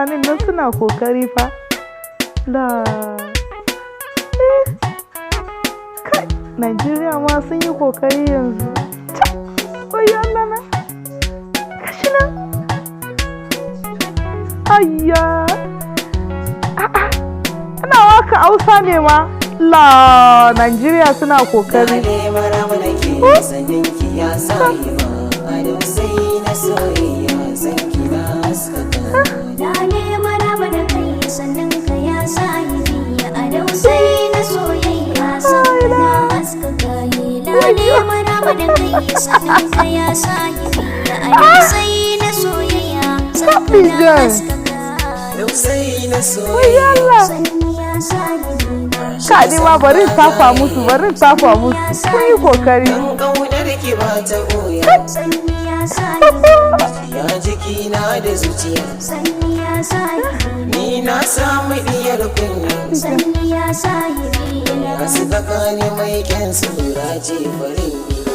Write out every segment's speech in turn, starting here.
Mutanen nan suna kokari fa. La. Kai, Najeriya ma sun yi kokari yanzu. Wayyo Allah na. Gashi nan. Ayya. A'a. Ana waka Hausa ne ma. La, Najeriya suna kokari. Ka ma bari tafa musu, bari tafa musu. Kun yi kokari. Ya jikina da zuciya. Ni na samu diyar kunya. Wasu tsakani mai kyan sura ce farin ido.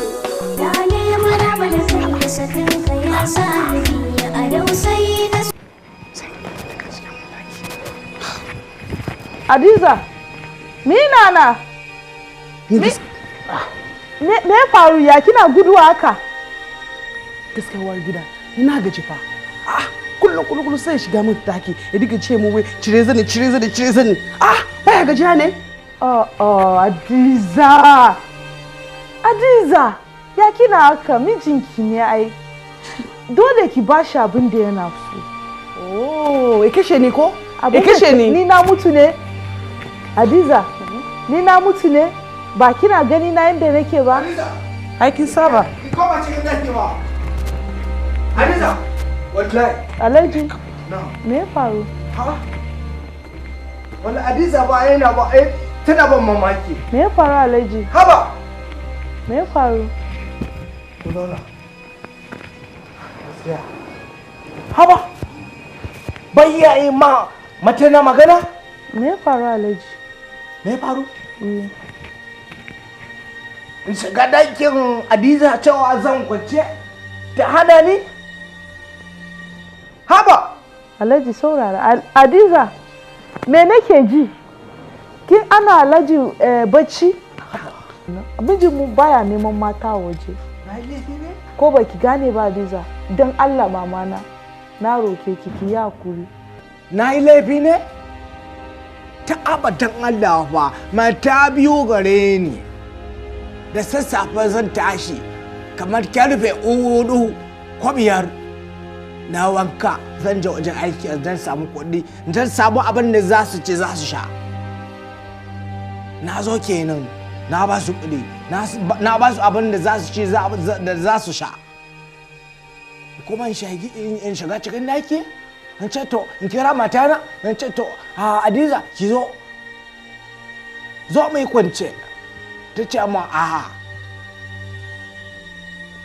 Adiza, mina na. Me ya faru ya kina guduwa haka? Gaskiya uwar gida, ina gaji fa. Ah, kullum kullum sai shiga min daki ya diga ce mu wai cire zani cire zani cire zani. Ah, baya gajiya ne? Oh oh, Adiza. Adiza, ya kina haka mijinki ne ai. Dole ki bashi abin da yana so. Oh, ya kashe ni ko? Ya kashe ni. Ni na mutu ne? Adiza, ni na mutu ne? Ba kina gani na yanda nake ba? Ai kin saba. Ki koma cikin daki ba. Hadiza, wallahi. Alhaji, me ya faru? Ha? Wala Hadiza ba yana ba eh tana ban mamaki. Me ya faru Alhaji? Haba. Me ya faru? Ku zauna. Gaskiya. Haba. Bai yayi ma mace na magana? Me ya faru Alhaji? Me ya faru? In shiga ɗakin Hadiza cewa zan kwance ta hana ni? Haba! Alhaji saurara, Hadiza, me nake ji? Kin ana Alhaji bacci? Mijinmu baya neman mata waje. Ko baki gane ba Hadiza, don Allah mamana, na roke ki ki yi hakuri. Na yi laifi ne? Ta abadan Allah fa, mata biyu gare ni. Da sassafe zan tashi kamar karfe 4 ko 5 na wanka zan je wajen aiki zan samu kuɗi zan samu abin da za su ci za su sha. Na zo kenan na ba su kuɗi na ba su abin da za su ci da za su sha. Kuma in shiga cikin ɗaki in ce to in kira matana in ce to Hadiza ki zo zo mai kwance. Ta ce amma a'a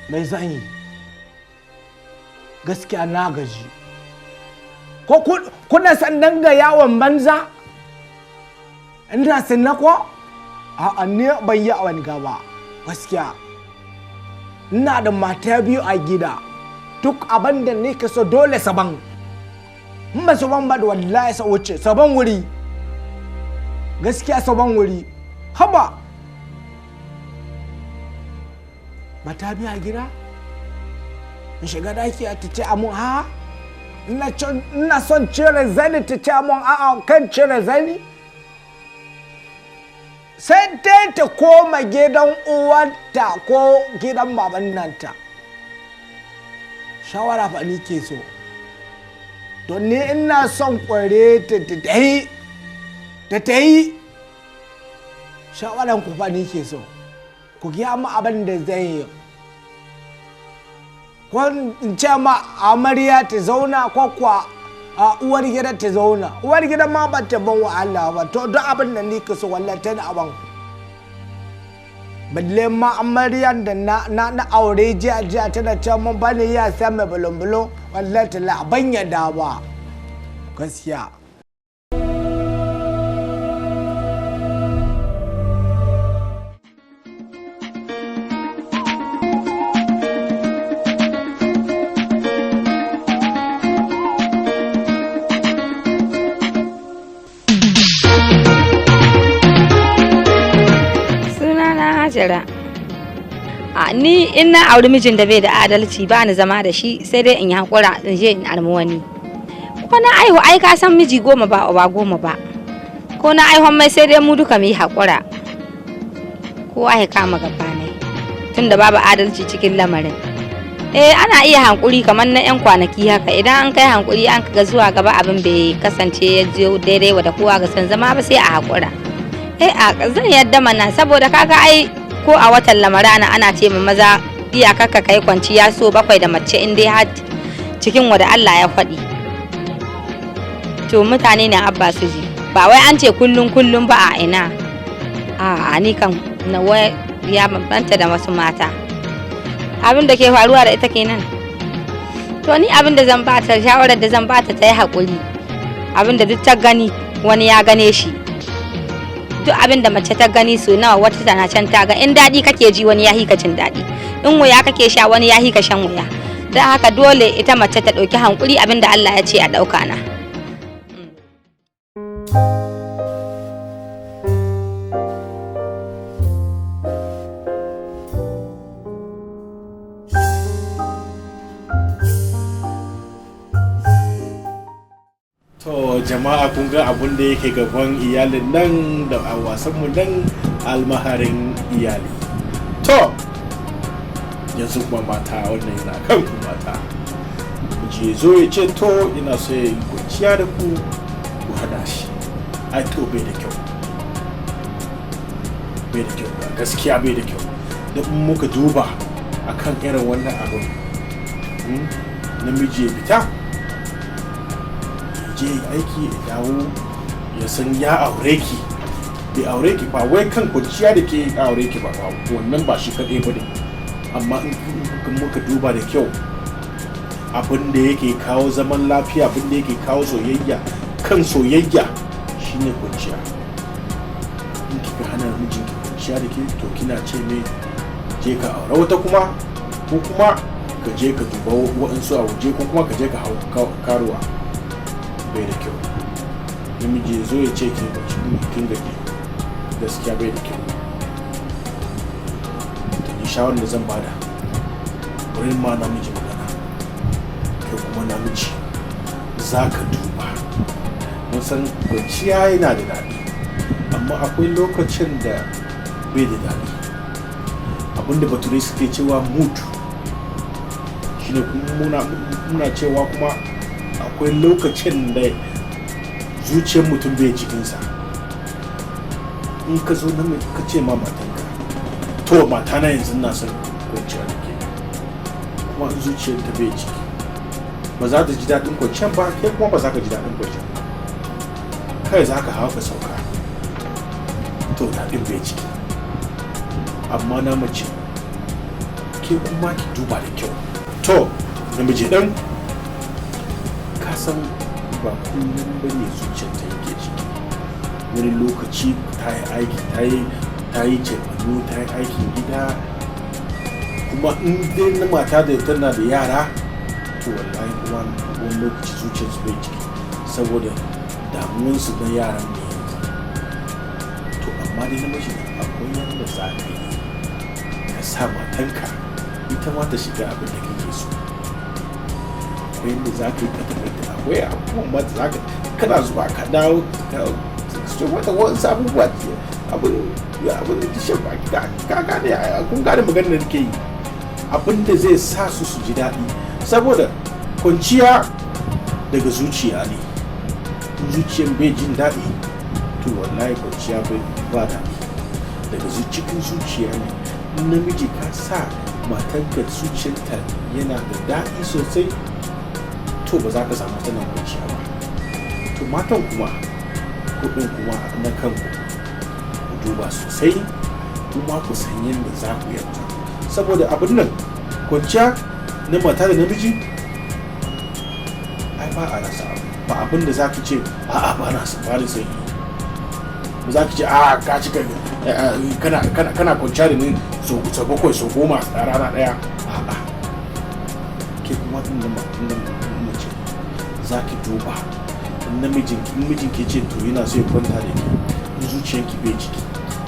mai zan yi gaskiya na gaji. Ko kuna sandan ga yawon banza? Ina sanna ko? A'a ni ban yi a wani gaba gaskiya. Ina da mata biyu a gida duk abin da ne ka so dole saban. In ba saban ba da wallahi sa wuce saban wuri. Gaskiya saban wuri. Haba. Mata biyu a gida? In shiga daki ta ce amun ha? Ina son cire zani ta ce amun a'a kan cire zani? Sai dai ta koma gidan uwarta ko gidan baban nanta. Shawara fa ni ke so. Don ni ina son kware ta ta yi. Shawaran ku fa ni ke so. Ku gaya mu abin da zai yi. Ko in ce ma amarya ta zauna ko kuwa uwar gida ta zauna. Uwar gida ma ba ta ban wahala ba. To duk abin da ni ka so wallahi tana abin. Balle ma amarya da na aure jiya jiya tana ce mun bani ya sa mai bulumbulo wallahi ta la ban yadda ba. Gaskiya. Hajara. A ni in na auri mijin da bai da adalci ba ni zama da shi, sai dai in yi hakura in je in armi wani. Ko na aihu, ai ka san miji 10 ba uba 10 ba. Ko na aihon mai, sai dai mu duka mu yi hakura. Kowa ya kama gaba ne. Tunda babu adalci cikin lamarin. Eh, ana iya hankuri kamar na 'yan kwanaki haka. Idan an kai hankuri an ga zuwa gaba abin bai kasance ya je daidai wa da kowa ga san zama ba, sai a hakura. Eh, a zan yadda mana, saboda kaga ai ko a watan Lamarana ana ce ma maza iyakar ka kai kwanciya so 7 da mace, in dai har cikin wada Allah ya faɗi. To mutane ne abba su ji, ba wai an ce kullum kullum ba. A ina, a ni kan na ya bambanta da wasu mata. Abin da ke faruwa da ita kenan. To ni abin da zan bata, shawarar da zan bata, ta yi haƙuri. Abin da duk ta gani, wani ya gane shi. Duk abin da mace ta gani, so nawa wata tana can ta ga. In daɗi kake ji, wani ya hika jin daɗi. In wuya kake sha, wani ya hika shan wuya. Don haka dole ita mace ta ɗauki hankuri, abin da Allah ya ce a ɗauka na. To jama'a, kun ga abun da yake gaban iyalin nan da a wasanmu nan, almaharin iyali. To yanzu kuma mata, wannan yana kan ku mata. Miji ya zo ya ce to ina so ya yi kwanciya da ku, ku hana shi. Ai to bai da kyau. Bai da kyau, gaskiya bai da kyau. Da in muka duba akan irin wannan abun, namiji ya fita je yi aiki ya dawo, ya san ya aure ki, bai aure ki ba wai kan kwanciya da ke aure ki ba, wannan ba shi kaɗai ba ne. Amma in muka duba da kyau, abin da yake kawo zaman lafiya, abin da yake kawo soyayya kan soyayya shine kwanciya. In kika hana mijinki kwanciya da ke, to kina ce mai je ka aure wata kuma, ko kuma ka je ka duba waɗansu a waje, ko kuma ka je ka hau karuwa. Bai da kyau namiji ya zo ya ce ke kin gaji, gaskiya bai da kyau. To ni shawarar da zan bada wurin ma namiji magana, kai kuma namiji za ka duba. Mun san kwanciya yana da daɗi, amma akwai lokacin da bai da daɗi. Abinda Bature suke cewa mood shine kuma muna cewa kuma akwai lokacin da zuciyar mutum bai cikinsa. In ka zo na ka ce ma matanka, to mata na, yanzu na son kwanciya da ke, kuma in zuciyar ta bai ciki, ba za ta ji daɗin kwanciyar ba, kai kuma ba za ka ji daɗin kwanciyar ba. Kai za ka hawa ka sauka, to daɗin bai ciki. Amma na mace, ke kuma ki duba da kyau. To namiji ɗan ka san ba kullum ba ne zuciyar ta yake ciki. Wani lokaci ta yi aiki, ta yi cefanu, ta yi aikin gida, kuma in dai na mata da tana da yara, to wallahi kuma wani lokaci zuciyar su bai ciki saboda damuwansu na yaran ne yanzu. To amma dai namiji, akwai yadda za ka yi ka sa matanka ita ma ta shiga abin da kake so. Akwai yadda za ka yi ka tafi, akwai abubuwan ma da za ka kana zuwa ka dawo ka so wata wasu abubuwa, abin da shan baki, ka gane, kun gane maganar da nake yi, abin da zai sa su su ji daɗi. Saboda kwanciya daga zuciya ne. In zuciyan bai jin daɗi, to wallahi kwanciya bai ba daɗi. Daga cikin zuciya ne. In namiji ka sa matanka zuciyarta yana da daɗi sosai, to ba za ka samu matsalar kwanciya ba. To matan kuma, kuɗin kuma na kanku, ku duba sosai kuma ku san yadda za ku yanzu, saboda abin nan kwanciya na mata da namiji ai ba a rasa abu ba. Abin da za ki ce a'a, ba na ba ni sai ba za ki ce a ka cika kana kwanciya da ni so 7, so 10 a rana ɗaya. A'a, ke kuma ɗin nan mace za ki duba. In namijin, in mijinki ce to yana so ya kwanta da ke, in zuciyarki bai ciki,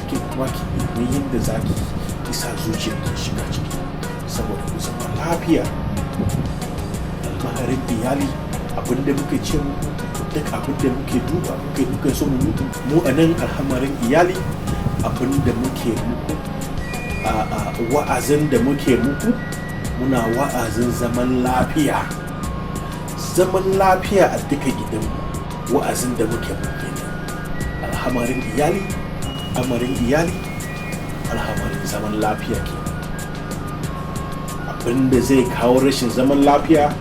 ke kuma ki nemi yadda za ki Ki sa zuciyar ki shiga ciki saboda ku zama lafiya. Almaharin iyali, abinda muke ce muku, duk abinda muke duba, muke so mu muku mu a nan alhamarin iyali, abinda muke muku a wa'azin da muke muku, muna wa'azin zaman lafiya, zaman lafiya a duka gidanmu. Wa'azin da muke muku kenan. Alhamarin iyali, amarin iyali, alhamarin zaman lafiya ke. Abinda zai kawo rashin zaman lafiya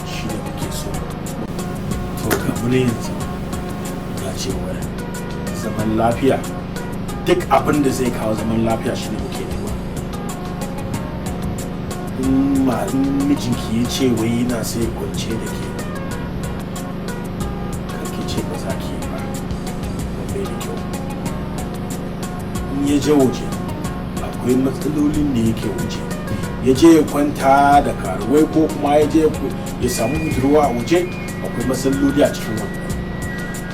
shi ne muke so. To ga mu ne yanzu muna cewa zaman lafiya, duk abin da zai kawo zaman lafiya shi ne muke nema. In ma in mijinki ya ce wai yana sai kwance da ke, kar ki ce ba za ki yi ba, don bai da kyau. In ya je waje, akwai matsalolin da yake waje, ya je ya kwanta da karuwai ko kuma ya je ya samu budurwa a waje, akwai matsaloli a cikin wannan.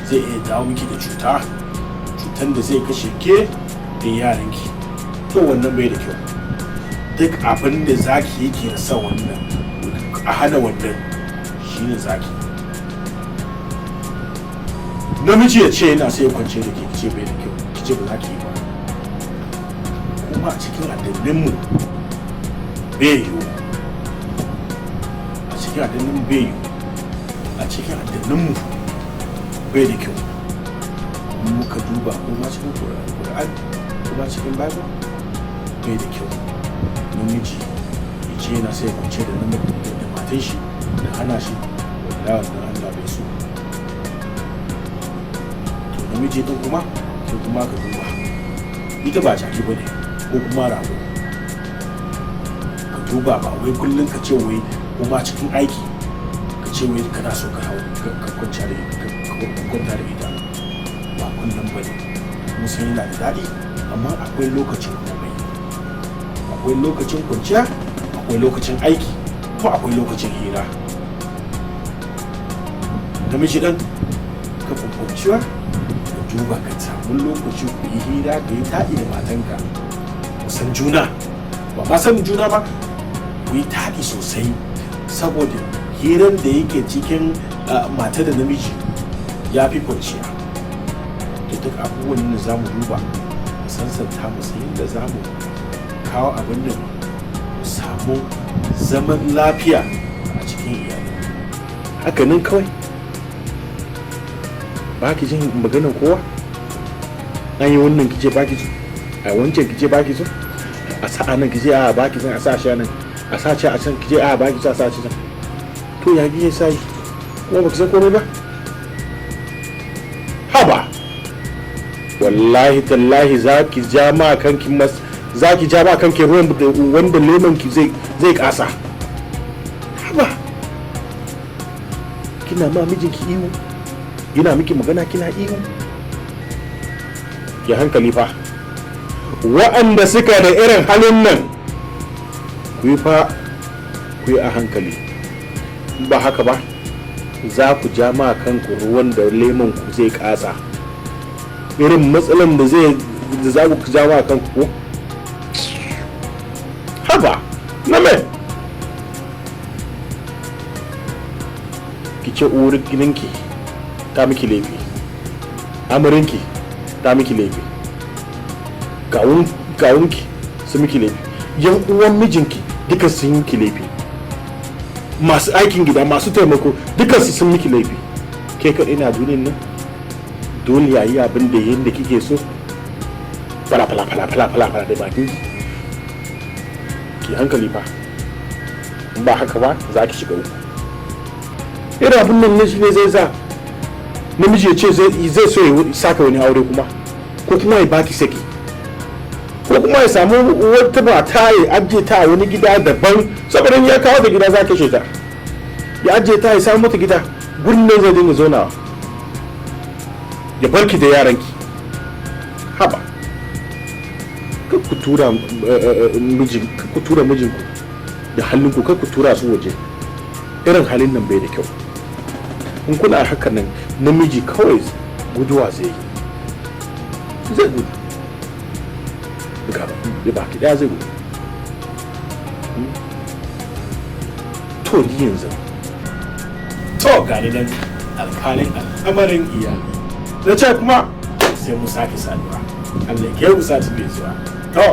Zai iya dawo miki da cuta, cutan da zai kashe ke da yaranki. To wannan bai da kyau. Duk abin da zaki yi ki rasa wannan, a hana wannan, shine zaki. Namiji ya ce yana sai ya kwance da ke, ki ce bai da kyau, ki ce ba za ki yi ba. Kuma a cikin addininmu bai yiwu, a cikin addininmu bai yiwu, a cikin addininmu bai da kyau. In muka duba kuma cikin Qur'an, kuma cikin Bible, bai da kyau namiji ya ce yana sai ya kwance da namiji da matan shi da hana shi. Wallahi wannan Allah bai so. To namiji din kuma, sai kuma ka duba, ita ba jaki bane ko kuma rago. Ka duba, ba wai kullum ka ce wai kuma cikin aiki ka ce wai kana so ka hau ka kwanta da ka kwanta da ita. Ba kullum bane. Mun san yana da daɗi, amma akwai lokacin komai. Akwai lokacin kwanciya, akwai lokacin aiki, ko akwai lokacin hira. Namiji ɗan ka kwanciya, ka duba ka samu lokaci ku yi hira, ka yi taɗi da matanka, ku san juna. Ba ma san juna ba, ku yi taɗi sosai, saboda hiran da yake cikin mata da namiji ya fi kwanciya. Da duk abubuwan da za mu duba, mu sansanta, mu san yadda za mu kawo abin da mu samu zaman lafiya a cikin iyali. Haka nan kawai ba ki jin maganar kowa. An yi wannan, kice ba ki so, a wancan kice ba ki so, a sa nan kice a ba ki son a sa shi nan, a sa shi a can kice a ba ki so a sa shi can. To ya kike sai kuma ba ki san komai ba? Haba, wallahi tallahi za ki ja ma kanki mas, za ki ja ma kanki ruwan wanda lemon ki zai kasa. Haba, kina ma mijinki ihu, yana miki magana kina ihu. Ki hankali fa. Wa'anda suka da irin halin nan, ku yi fa, ku yi a hankali. Ba haka ba, za ku ja ma kanku ruwan da lemon ku zai kasa. Irin matsalan da zai da za ku ja ma kanku ko. Haba, na me ki ce uwar gidanki ta miki laifi, amurinki ta miki laifi, kawunki su miki laifi, yan uwan mijinki duka sun yi miki laifi, masu aikin gida, masu taimako, duka su sun miki laifi. Ke kaɗai na duniyan nan, dole ya yi abin da yadda kike so. Fala fala fala fala fala fala da bakin ki. Ki hankali fa. In ba haka ba, za ki shiga uku. Irin abin nan ne shi ne zai sa namiji ya ce zai so ya saka wani aure kuma, ko kuma ya baki saki, ko kuma ya samu wata mata ya ajiye ta a wani gida daban, saboda in ya kawo da gida za kashe ta. Ya ajiye ta, ya samu mata gida, gurin nan zai dinga zaunawa, ya barki da yaranki. Haba, kar ku tura mijin, kar ku tura mijinku da halinku, kar ku tura su waje. Irin halin nan bai da kyau. In kuna haka nan, namiji kawai guduwa zai yi, zai gudu. Da baki daya zai gudu. To ni yanzu to gani nan alkalin al'amarin iyali na ce kuma sai mu sake saduwa. Allah ya kai mu sati mai zuwa. To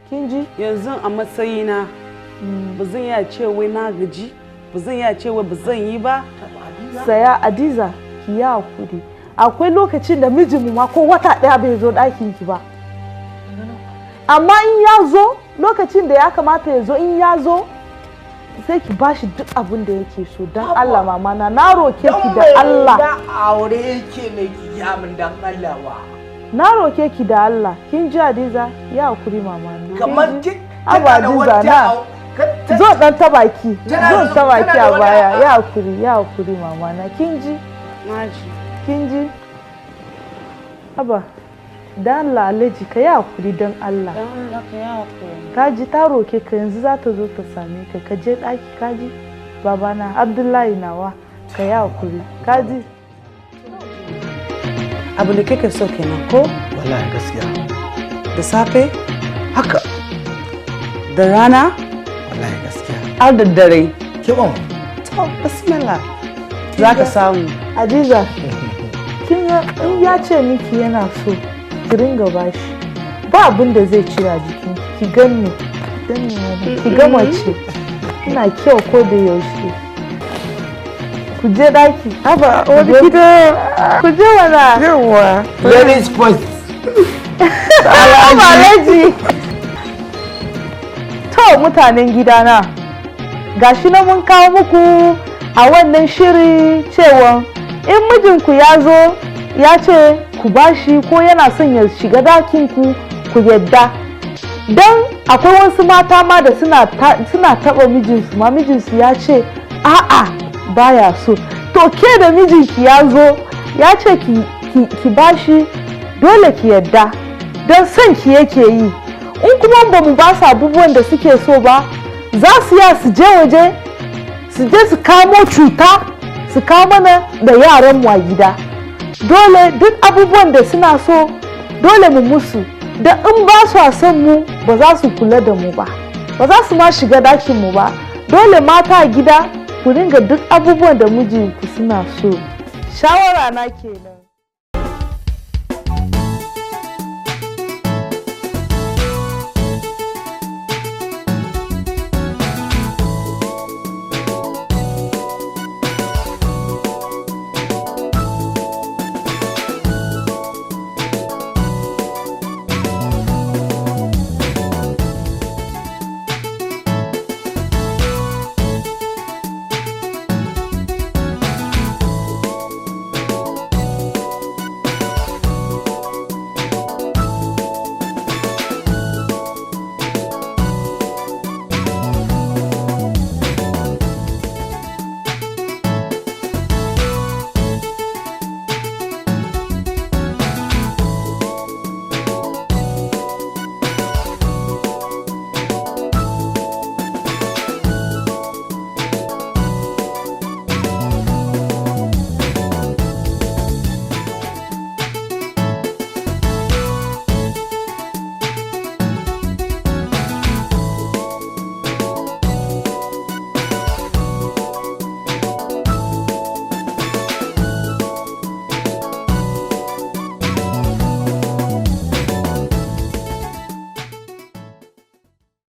Kin ji? Yanzu a matsayina ba zan iya ce wai na gaji, ba zan iya ce wai ba zan yi ba. Saya Adiza, ki yi hakuri. Akwai lokacin da mijinmu ma ko wata ɗaya bai zo ɗakin ki ba. Amma in ya zo lokacin da ya kamata ya zo, in ya zo sai ki bashi duk abin da yake so. Don Allah mama na, na roke ki da Allah. Na aure ke ne ki ya min dan Allah wa. Na roke ki da Allah. Kin ji Adiza? Ya hakuri mama na. Kamar Kin ji? ki Haba tana da Adiza wata na. Zo dan taba ki. Tana Zo da- taba tana ki da a wata- baya. Ya hakuri, ya hakuri mama na. Kin ji? Naji. Kin ji? Haba. Dan Allah Alhaji ka yi hakuri don Allah. Dan Allah ka yi hakuri. Ka ji ta roke ka, yanzu za ta zo ta same ka. Ka je ɗaki ka ji? Babana Abdullahi nawa, ka yi hakuri. Ka ji? Abu da kake so kenan ko? Wallahi gaskiya. Da safe, Haka. da rana, Wallahi gaskiya. har da dare. Kibon. To, bismillah. Za ka samu. Adiza, kin ga in ya ce miki yana so, ki ringa bashi. Ba abin da zai cire a jikin ki. Ganni, ki ganni mana, ki ga mace. Ina kyau ko da yaushe. Ku je daki. Haba, wani gida. Ku je mana. Yawwa. Ladies first. Haba Alhaji. To mutanen gidana, gashi na mun kawo muku a wannan shiri cewa in mijinku ya zo ya ce ku bashi ko yana son ya shiga dakinku, ku yadda. Don akwai wasu mata ma da suna taɓa mijinsu ma, mijinsu ya ce a'a baya so. To ke da mijinki ya zo ya ce ki bashi, dole ki yadda, don son ki yake yi. In kuma ba mu ba su abubuwan da suke so ba, za su ya su je waje su je su kamo cuta su kawo mana da yaran mu a gida. Dole duk abubuwan da suna so dole mu musu, da in ba su son mu ba za su kula da mu ba, ba za su ma shiga dakin mu ba. Dole mata a gida ku dinga duk abubuwan da mijinku suna so. Shawara na kenan.